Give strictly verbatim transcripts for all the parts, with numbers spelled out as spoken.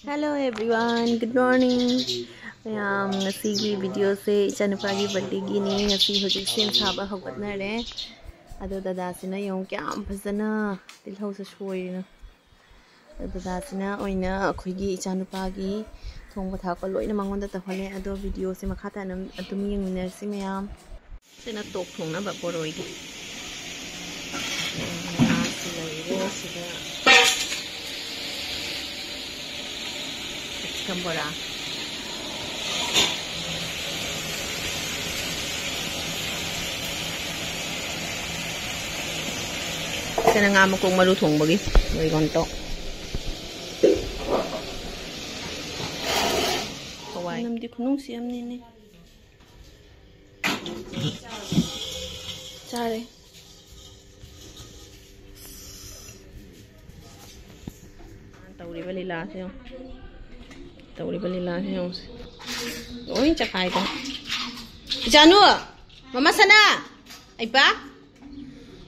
Hello everyone, good morning. ꯃꯌꯥꯝ, ꯉꯁꯤꯒꯤ ꯚꯤꯗꯤꯑꯣꯁꯦ ꯏꯆꯥꯅꯨꯄꯥꯒꯤ ꯕꯥꯔꯗꯦꯒꯤꯅꯤ꯫ ꯉꯁꯤ ꯍꯧꯖꯤꯛ ꯁꯦꯝ ꯁꯥꯕ ꯍꯧꯒꯠꯅꯔꯦ꯫ ꯑꯗꯣ ꯗꯗꯥꯁꯤꯅ ꯌꯦꯡꯉꯨ ꯀꯌꯥꯝ ꯐꯖꯅ ꯇꯤꯜꯍꯧꯁꯦ ꯁꯣꯏꯔꯤꯅꯣ꯫ ꯑꯗꯣ ꯗꯗꯥꯁꯤꯅ ꯑꯣꯏꯅ ꯑꯩꯈꯣꯏꯒꯤ ꯏꯆꯥꯅꯨꯄꯥꯒꯤ ꯊꯣꯡꯕ ꯊꯥꯛꯄ ꯂꯣꯏꯅ ꯃꯉꯣꯟꯗ ꯇꯧꯍꯜꯂꯦ꯫ ꯑꯗꯣ ꯚꯤꯗꯤꯑꯣꯁꯦ ꯃꯈꯥ ꯇꯥꯅ ꯑꯗꯨꯝ ꯌꯦꯡꯃꯤꯟꯅꯔꯁꯤ ꯃꯌꯥꯝ꯫ ꯁꯤꯅ ꯇꯣꯛ ꯊꯣꯡꯅꯕ ꯕꯣꯔꯣꯏꯒꯤ꯫ ꯉꯥꯁꯤ ꯂꯩꯔꯦ ꯁꯤꯗ꯫ Capsicum ꯕꯣꯔꯥ꯫ ꯁꯤꯅ ꯉꯥ ꯃꯀꯣꯛ ꯃꯔꯨ ꯊꯣꯡꯕꯒꯤ ꯂꯣꯏꯔꯣꯟꯇꯣ꯫ ꯍꯋꯥꯏ꯫ ꯃꯅꯝꯗꯤ ꯈꯨꯅꯨꯡꯁꯤ ꯑꯃꯅꯤꯅꯦ꯫ ꯆꯥꯔꯦ꯫ ꯇꯧꯔꯤꯕ ꯂꯤꯂꯥꯁꯦ ꯌꯦꯡꯉꯨ꯫ ꯇꯧꯔꯤꯕ ꯂꯤꯂꯥꯁꯦ ꯌꯦꯡꯉꯨꯁꯦ꯫ ꯂꯣꯏ ꯆꯈꯥꯏꯗꯅ꯫ ꯏꯆꯥꯅꯨ! ꯃꯃꯥ ꯁꯅꯥ! ꯑꯩꯄꯥ!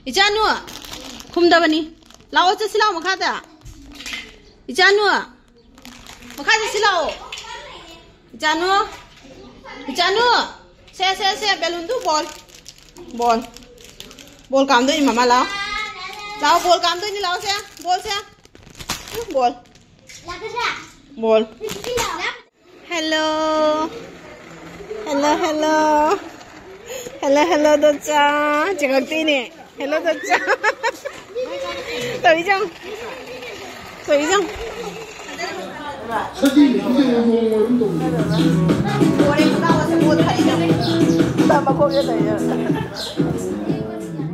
ꯏꯆꯥꯅꯨ! ꯈꯨꯝꯗꯕꯅꯤ꯫ ꯂꯥꯛꯑꯣ, ꯆꯠꯁꯤ ꯂꯥꯛꯑꯣ ꯃꯈꯥꯗ꯫ ꯏꯆꯥꯅꯨ! ꯃꯈꯥ ꯆꯠꯁꯤ ꯂꯥꯛꯑꯣ꯫ ꯏꯆꯥꯅꯨ! ꯏꯆꯥꯅꯨ! ꯁꯦ, ꯁꯦ, ꯁꯦ, ꯕꯦꯂꯨꯟꯗꯨ ꯕꯣꯜ꯫ ꯕꯣꯜ꯫ ꯕꯣꯜ ꯀꯥꯝꯗꯣꯏꯅꯤ ꯃꯃꯥ, ꯂꯥꯛꯑꯣ꯫ ꯂꯥꯛꯑꯣ, ꯕꯣꯜ ꯀꯥꯝꯗꯣꯏꯅꯤ, ꯂꯥꯛꯑꯣ ꯁꯦ꯫ ꯕꯣꯜ ꯁꯦ꯫ ꯎꯝ, ꯕꯣꯜ꯫ ꯕꯣꯜ꯫ Hello. Hello, hello. Hello, hello, ꯗꯣꯆꯥ꯫ ꯆꯤꯡꯉꯛꯇꯣꯏꯅꯦ꯫ Hello, ꯗꯣꯆꯥ꯫ ꯇꯧꯔꯤꯁꯦ ꯌꯦꯡꯉꯨ꯫ ꯇꯧꯔꯤꯁꯦ ꯌꯦꯡꯉꯨ꯫ ꯃꯀꯣꯛ ꯌꯦꯠ ꯂꯩꯌꯦ꯫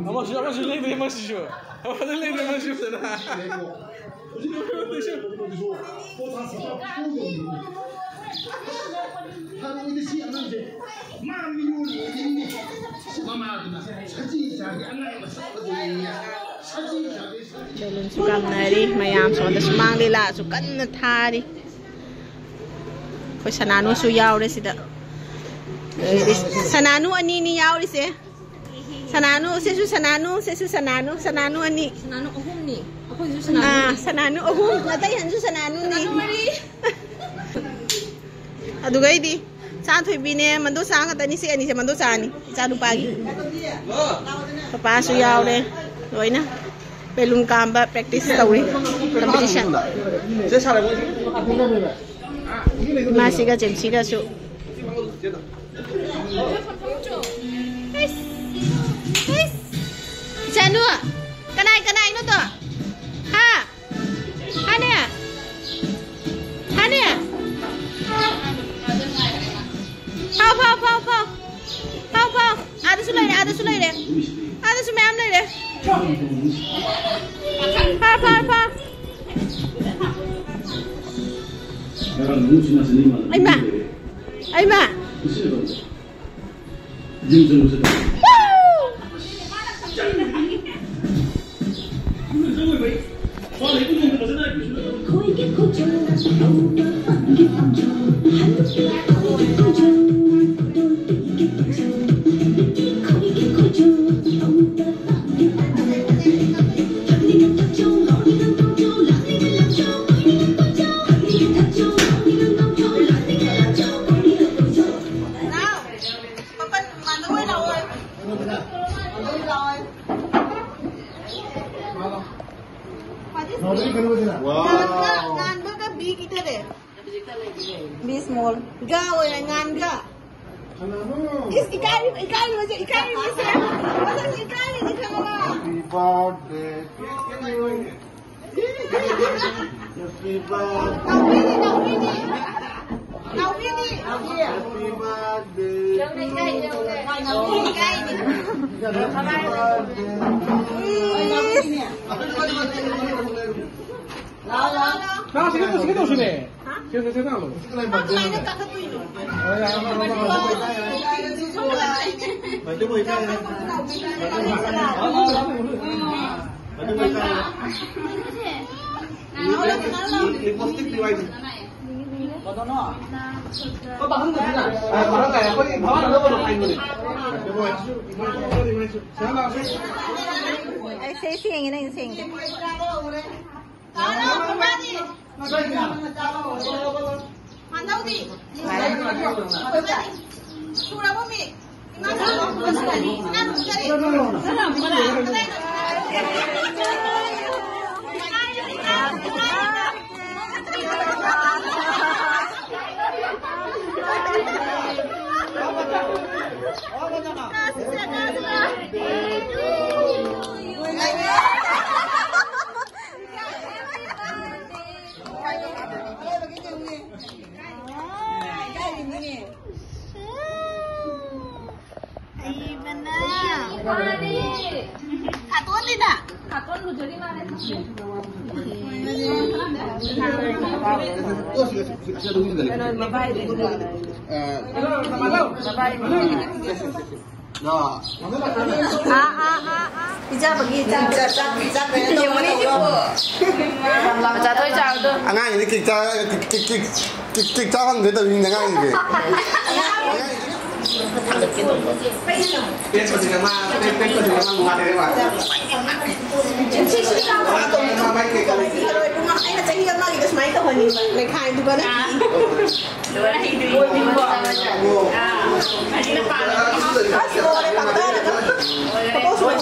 ꯑꯃꯁꯨ, ꯑꯃꯁꯨ ꯂꯩꯕ꯭ꯔꯦ, ꯑꯃꯁꯤꯁꯨ꯫ ꯑꯃꯁꯨ ꯂꯩꯕ꯭ꯔꯦ, ꯑꯃꯁꯤꯁꯨ꯫ ꯕꯦꯂꯨꯟꯁꯨ ꯀꯥꯝꯅꯔꯤ ꯃꯌꯥꯝ, ꯁꯣꯝꯗ ꯁꯨꯃꯥꯡ ꯂꯤꯂꯥꯁꯨ ꯀꯟꯅ ꯊꯥꯔꯤ꯫ ꯑꯩꯈꯣꯏ ꯁꯅꯥꯅꯨꯁꯨ ꯌꯥꯎꯔꯦ ꯁꯤꯗ꯫ ꯁꯅꯥꯅꯨ ꯑꯅꯤꯅꯤ ꯌꯥꯎꯔꯤꯁꯦ꯫ ꯁꯅꯥꯅꯨ, ꯁꯤꯁꯨ ꯁꯅꯥꯅꯨ, ꯁꯤꯁꯨ ꯁꯅꯥꯅꯨ, ꯁꯅꯥꯅꯨ ꯑꯅꯤ꯫ ꯁꯅꯥꯅꯨ ꯑꯍꯨꯝꯅꯤ꯫ ꯑꯩꯈꯣꯏꯁꯨ ꯁꯅꯥꯅꯨ ꯑꯥ, ꯑꯅꯤ꯫ ꯁꯅꯥꯅꯨ ꯑꯍꯨꯝ, ꯉꯇꯩꯍꯟꯁꯨ ꯁꯅꯥꯅꯨꯅꯤ꯫ ꯁꯅꯥꯅꯨ ꯃꯔꯤ꯫ ꯑꯗꯨꯒꯩꯗꯤ ꯏꯆꯥ ꯊꯣꯏꯕꯤꯅꯦ, ꯃꯟꯗꯣ ꯆꯥ ꯈꯛꯇꯅꯤ꯫ ꯁꯤ ꯑꯅꯤꯁꯦ ꯃꯟꯗꯣ ꯆꯥꯅꯤ, ꯏꯆꯥ ꯅꯨꯄꯥꯒꯤ꯫ ꯄꯄꯥꯁꯨ ꯌꯥꯎꯔꯦ ꯂꯣꯏꯅ꯫ ꯕꯦꯂꯨꯟ ꯀꯥꯝꯕ ꯄ꯭ꯔꯦꯛꯇꯤꯁ ꯇꯧꯔꯤ, ꯀꯝꯄꯤꯇꯤꯁꯟ꯫ ꯏꯃꯥꯁꯤꯒ ꯖꯦꯝꯁꯤꯒꯁꯨ꯫ ꯏꯆꯥꯅꯨ, ꯀꯅꯥꯏ ꯀꯅꯥꯏꯅꯣꯗꯣ? ꯍꯥ? ꯍꯥꯅꯦ? ꯍꯥꯅꯦ? ꯐꯥꯎ, ꯐꯥꯎ, ꯐꯥꯎ, ꯐꯥꯎ꯫ ꯐꯥꯎ, ꯐꯥꯎ꯫ ꯑꯥꯗꯁꯨ ꯂꯩꯔꯦ, ꯑꯥꯗꯁꯨ ꯂꯩꯔꯦ꯫ ꯑꯥꯗꯁꯨ ꯃꯌꯥꯝ ꯂꯩꯔꯦ꯫ ꯐꯥꯎ, ꯐꯥꯎ, ꯐꯥꯎ꯫ ꯑꯩꯃ! ꯑꯩꯃ! ꯉꯥꯟꯕꯒ ꯕꯤ ꯀꯤꯇꯅꯦ꯫ ꯕꯤ ꯁ꯭ꯃꯣꯜ꯫ ꯒ ꯑꯣꯏꯔꯦ, ꯉꯥꯟꯒ꯫ ꯏꯁ, ꯏꯀꯥꯏꯔꯤ-, ꯏꯀꯥꯏꯔꯤꯕꯁꯦ, ꯏꯀꯥꯏꯔꯤꯕꯁꯦ꯫ ꯃꯁꯛꯁꯦ ꯏꯀꯥꯏꯔꯤꯁꯦ ꯈꯪꯉꯕ? Happy birthday to you. Happy birthday. ꯅꯥꯎꯕꯤꯅꯤ, ꯅꯥꯎꯕꯤꯅꯤ꯫ ꯅꯥꯎꯕꯤꯅꯤ꯫ Happy birthday. ꯅꯥꯎꯕꯤ ꯏꯀꯥꯏꯅꯤ꯫ Happy birthday. ꯏꯁ꯫ ꯂꯥꯛꯑꯣ, ꯂꯥꯛꯑꯣ, ꯂꯥꯛꯑꯣ꯫ ꯂꯥꯛꯑꯣ, ꯁꯤꯒ ꯇꯧ-, ꯁꯤꯒ ꯇꯧꯁꯤꯅꯦ꯫ ꯁꯤꯒ, ꯁꯤꯒ, ꯁꯤꯒ ꯂꯥꯛꯑꯣ꯫ ꯀꯃꯥꯏꯅ ꯀꯥꯈꯠꯇꯣꯏꯅꯣ? ꯃꯥꯏꯇꯩ ꯃꯣꯏ ꯀꯥꯏꯔꯦ꯫ ꯃꯥꯏꯇꯩ ꯃꯣꯏ ꯀꯥꯏꯔꯦ꯫ Lipstick ꯗꯤ ꯋꯥꯏꯗꯦ꯫ ꯑ, ꯃꯔꯥꯡ ꯀꯥꯏ, ꯑꯩꯈꯣꯏ ꯃꯃꯥꯅ ꯂꯧꯕꯗꯣ ꯍꯥꯏꯕꯅꯦ꯫ ꯃꯥꯏꯇꯩ ꯃꯣꯏ꯫ ꯑꯩ ꯁꯦ ꯁꯦꯡꯉꯦ, ꯅꯪ ꯁꯦꯡꯗꯦ꯫ ꯆꯥꯔꯣ, ꯃꯃꯥꯗꯤ꯫ ꯃꯥꯟꯗꯧꯗꯤ꯫ ꯁꯨꯔꯕꯣ ꯃꯤ? ꯏꯃꯥ ꯁꯨꯔꯕꯣ? ꯏꯃꯥ ꯁꯨꯔꯕꯣ? ꯍꯩꯕꯅ꯫ ꯀꯥꯇꯣꯟꯅꯤꯅ꯫ ꯀꯥꯇꯣꯟ ꯂꯨꯖꯔꯤ ꯃꯥꯜꯂꯦ꯫ ꯄꯤꯖꯕꯒꯤ ꯆꯥꯛ, ꯆꯥꯛ, ꯆꯥꯛ ꯀꯩꯅꯣ ꯇꯧꯕꯗꯣ꯫ ꯃꯆꯥ ꯊꯣꯏ ꯆꯥꯕꯗꯣ꯫ ꯑꯉꯥꯡꯒꯤꯗꯤ ꯀꯤꯛ ꯆꯥ-, ꯀꯤꯛ, ꯀꯤꯛ, ꯀꯤꯛ, ꯀꯤꯛ, ꯀꯤꯛ ꯆꯥ ꯐꯪꯗ꯭ꯔꯦ ꯇꯧꯔꯤꯅꯦ ꯑꯉꯥꯡꯒꯤꯗꯤ꯫ ꯄꯦꯠꯄꯁꯤꯅ ꯃꯥ, ꯄꯦꯠ-, ꯄꯦꯠꯄꯁꯤꯅ ꯃꯥ ꯅꯨꯡꯉꯥꯏꯔꯦꯕ꯫ ꯃꯥ ꯃꯥꯏ ꯀꯩ ꯇꯧꯔꯤ? ꯑꯩꯅ ꯆꯍꯤ ꯑꯃꯒꯤꯗ ꯁꯨꯃꯥꯏꯅ ꯇꯧꯍꯟꯅꯤꯡꯕ, ꯂꯩꯈꯥꯏꯗꯨꯒ ꯅꯠꯇꯦ꯫ ꯑꯁ, ꯂꯣꯏꯔꯦ, ꯄꯪꯇꯧꯗ ꯇꯧ꯫ ꯐꯣꯇꯣ ꯁꯨꯠ꯫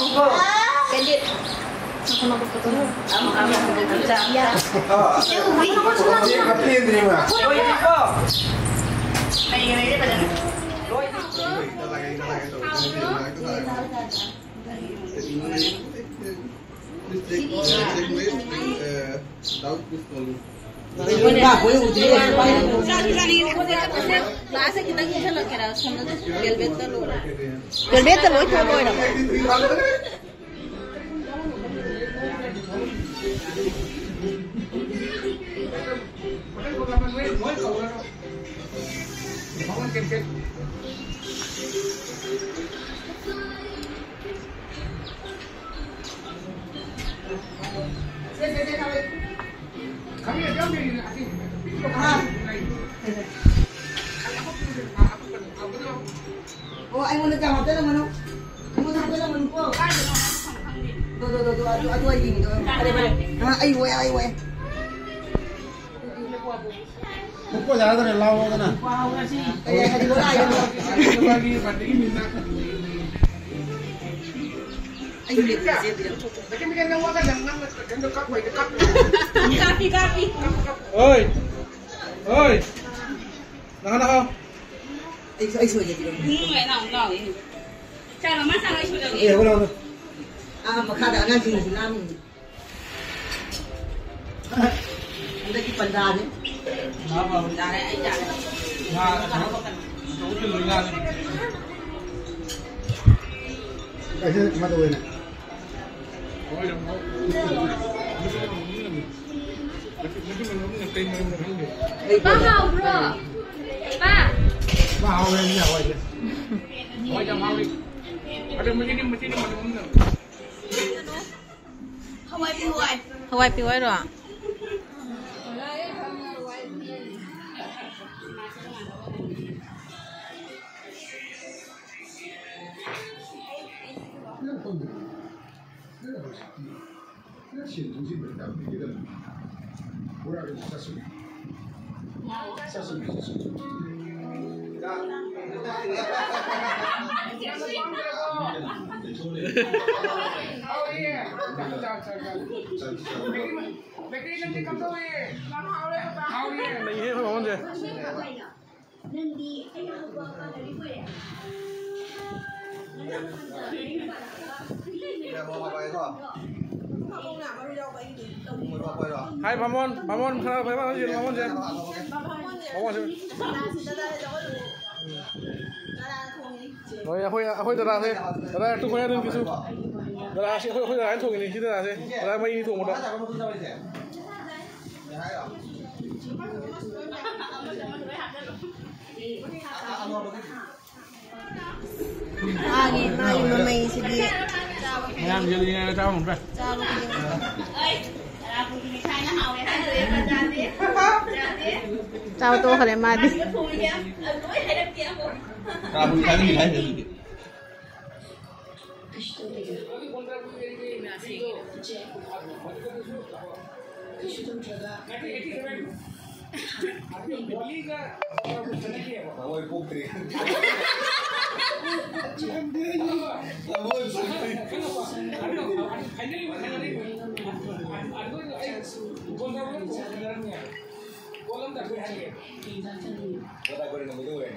ꯀꯦꯟꯗꯤꯠ꯫ Class ꯈꯤꯇꯪ ꯏꯟꯁꯤꯜꯂꯛꯀꯦꯔꯥ? ꯁꯣꯝꯗ velvetꯇ ꯂꯣꯏꯔꯦ꯫ Velvetꯇ ꯂꯣꯏ ꯊꯣꯛ ꯂꯣꯏꯔꯕꯣ? ꯑꯣ, ꯑꯩꯉꯣꯟꯗ ꯆꯥ ꯍꯥꯞꯆꯜꯂꯝꯒꯅꯨ꯫ ꯑꯩꯉꯣꯟꯗ ꯍꯥꯞꯆꯜꯂꯝꯒꯅꯨꯀꯣ꯫ ꯗꯣ, ꯗꯣ, ꯗꯣ, ꯗꯣ, ꯑꯗꯨ, ꯑꯗꯨ ꯑꯩꯒꯤꯅꯤ, ꯗꯣ꯫ ꯐꯔꯦ, ꯐꯔꯦ꯫ ꯑ, ꯑꯩ ꯑꯣꯏ, ꯑꯩ ꯑꯣꯏ꯫ ꯃꯨꯛꯄ ꯌꯥꯗ꯭ꯔꯦ, ꯂꯥꯎꯗꯅ꯫ ꯀꯥꯞꯄꯤ, ꯀꯥꯞꯄꯤ꯫ ꯍꯣꯏ, ꯍꯣꯏ꯫ ꯅꯪ ꯍꯥꯟꯅ ꯍꯥꯎ꯫ ꯑꯩꯁꯨ, ꯑꯩꯁꯨ ꯑꯣꯏꯖꯒꯦ꯫ ꯎꯝ, ꯂꯥꯎ, ꯂꯥꯎ꯫ ꯆꯥꯔꯣ, ꯃꯥ ꯆꯥꯔꯣ, ꯑꯩꯁꯨ ꯑꯣꯏꯖꯒꯦ꯫ ꯑꯦ, ꯍꯣꯏ, ꯂꯥꯎ, ꯂꯥꯎ꯫ ꯑꯥ, ꯃꯈꯥꯗ ꯑꯉꯥꯡꯁꯤꯡꯁꯨ ꯂꯥꯡꯉꯤ꯫ ꯍꯟꯗꯛꯀꯤ ꯄꯟꯗꯥꯅꯤ꯫ ꯌꯥꯔꯦ, ꯑꯩ ꯌꯥꯔꯦ꯫ ꯉꯥ ꯑꯆꯧꯕ ꯊꯤꯜꯂꯨ, ꯉꯥ꯫ ꯑꯩꯁꯦ ꯀꯃꯥꯏꯅ ꯇꯧꯗꯣꯏꯅꯣ? ꯄꯥ ꯍꯥꯎꯕ꯭ꯔꯣ? ꯄꯥ꯫ ꯃꯥ ꯍꯥꯎꯋꯦ, ꯃꯤ ꯍꯥꯎꯋꯦ꯫ ꯍꯋꯥꯏ ꯌꯥꯝ ꯍꯥꯎꯋꯤ꯫ ꯑꯗꯣ ꯃꯁꯤꯗꯤ, ꯃꯁꯤꯗꯤ ꯃꯅꯝ ꯑꯃ ꯅꯝꯃꯤ꯫ ꯍꯋꯥꯏ ꯄꯤꯌꯨ ꯍꯥꯏ꯫ ꯍꯋꯥꯏ ꯄꯤꯌꯨ ꯍꯥꯏꯔꯣ? ꯅꯪꯗꯤ ꯑꯩꯅ ꯍꯧꯕ ꯄꯥꯟꯅꯕꯤ ꯑꯣꯏꯔꯦ꯫ ꯍꯥꯏ, ꯕꯥꯃꯣꯟ, ꯕꯥꯃꯣꯟ ꯈꯔ ꯐꯖꯅ ꯌꯦꯡꯉꯣ, ꯕꯥꯃꯣꯟꯁꯦ꯫ ꯕꯥꯃꯣꯟꯁꯦ꯫ ꯍꯣꯏ, ꯑꯩꯈꯣꯏ, ꯑꯩꯈꯣꯏ ꯗꯗꯥꯁꯦ, ꯗꯗꯥ ꯇꯨ ꯈꯣꯏ ꯑꯗꯨꯝ ꯀꯩꯁꯨ꯫ ꯗꯗꯥꯁꯤ ꯑꯩꯈꯣꯏ, ꯑꯩꯈꯣꯏ ꯗꯗꯥꯅ ꯊꯣꯡꯉꯤꯅꯤ, ꯁꯤ ꯗꯗꯥꯁꯦ꯫ ꯗꯗꯥ ꯃꯩ ꯊꯣꯡꯕꯗ꯫ ꯃꯥꯒꯤ, ꯃꯥꯒꯤ ꯃꯃꯩꯁꯤꯗꯤ꯫ ꯃꯌꯥꯝ ꯌꯦꯜꯂꯤꯉꯩꯗ ꯆꯥꯕ ꯉꯝꯗ꯭ꯔꯦ꯫ ꯆꯥꯕ ꯈꯨꯗꯤꯡꯃꯛ꯫ ꯆꯥꯕ ꯇꯣꯛꯈ꯭ꯔꯦ ꯃꯥꯗꯤ꯫ ꯀꯩꯁꯨ ꯇꯧꯗ꯭ꯔꯒ꯫ ꯊꯃꯣꯏ ꯄꯣꯛꯇ꯭ꯔꯤ꯫ ꯊꯃꯣꯏ ꯄꯣꯛꯇ꯭ꯔꯤ꯫ ꯄꯣꯠ ꯑꯩꯈꯣꯏꯅ ꯉꯝꯃꯣꯏꯗꯧꯔꯦ꯫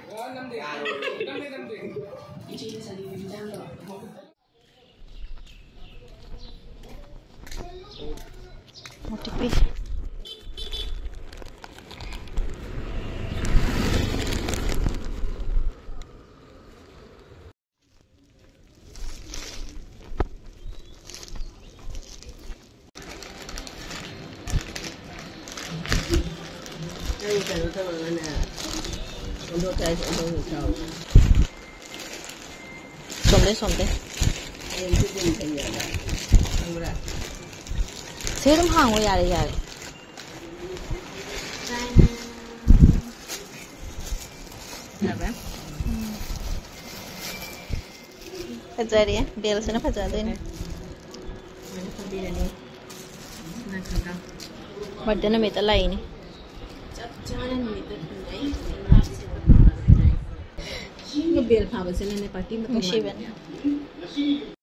ꯅꯪ ꯀꯩꯅꯣ ꯇꯧꯔꯒꯅꯦ, ꯑꯣꯟꯊꯣꯛ ꯆꯥꯏ, ꯑꯣꯟꯊꯣꯛ ꯆꯥꯎ꯫ ꯁꯣꯝꯗꯩ, ꯁꯣꯝꯗꯩ꯫ ꯍꯌꯦꯡꯁꯨ ꯑꯗꯨꯝ ꯊꯦꯡꯅꯕ, ꯈꯪꯕ꯭ꯔꯥ? ꯁꯤ ꯑꯗꯨꯝ ꯍꯥꯡꯉꯣ, ꯌꯥꯔꯦ, ꯌꯥꯔꯦ꯫ ꯌꯥꯕ꯭ꯔꯥ? ꯎꯝ꯫ ꯐꯖꯔꯦ, ꯕꯦꯜꯁꯤꯅ ꯐꯖꯗꯣꯏꯅꯦ꯫ ꯁꯨꯃꯥꯏꯅ ꯐꯝꯕꯤꯔꯅꯤ꯫ ꯅꯠꯇ꯭ꯔꯒ ꯕꯥꯔꯗꯦ ꯅꯨꯃꯤꯠꯇ ꯂꯥꯛꯏꯅꯦ꯫ ꯆꯞ ꯆꯥꯅ ꯅꯨꯃꯤꯠꯇ ꯊꯨꯡꯅꯩ꯫ ꯁꯤꯒꯨꯝꯕ ꯕꯦꯜ ꯐꯥꯕꯁꯤꯅꯅꯦ, ꯄꯥꯔꯇꯤ ꯃꯇꯧ ꯅꯨꯡꯁꯤꯕꯅꯦ꯫ ꯃꯥꯟꯕꯅꯦ꯫